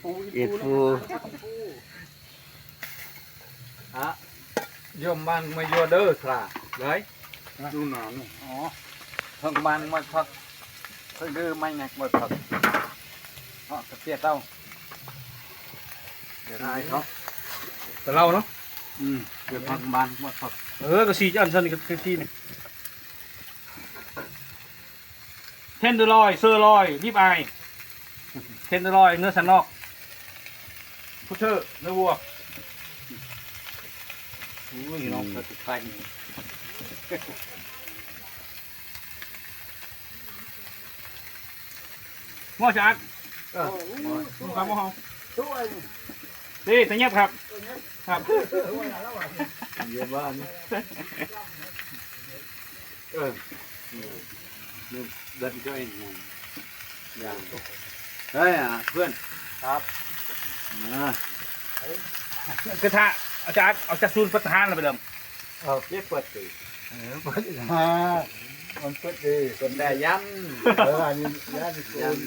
ເອັດຟູ ອະ ຢວມມັນມາຢວເດີສາ ເລີຍ ດູໜານີ້ ອໍ ເພິ່ງມັນມາພັກ ເພິ່ງດື້ໄມ້ແມັກມາພັກ ເນາະ ກະເປຍເຕົ້າ ດຽວອາຍເຂົາ ແຕ່ເລົ່າເນາະ ອືມ ດຽວພັກບ້ານມາພັກ ເອີ ກະສີ່ຈານຊັ້ນນີ້ ກະສີ່ນີ້. ເທັນເດີລອຍ ເຊີລອຍ ລິບອາຍ ເທັນເດີລອຍ ເນື້ອສັນນອກ ພຸດເທີ ເນື້ອວັວ ໂອ້ຍ ນ້ອງ ເອີ ສຸດທ້າຍນີ້ ໝໍສະອາດ ເອີ ໝໍ ໝໍ ເອີ ຕາເຫຍິບຄັບ ຄັບ ເຢ້ຍມມາກ ເອີ ອືມ ເດີນເຈົ້າເອງ ຢ່າງ ເຮີ້ຍ ເພື່ອນ ຄັບ ມາ ກະທະ ອາຈານ ເອົາຈາກສູນເປີດທະຫານລະໄປເລີ່ມ ເອົາ ເປີດຕີ ເອີ ເປີດ ມັນເປີດດີ ເປີດແຕ່ຢັນ ເອີ ອັນນີ້ ຍັນ ຍັນ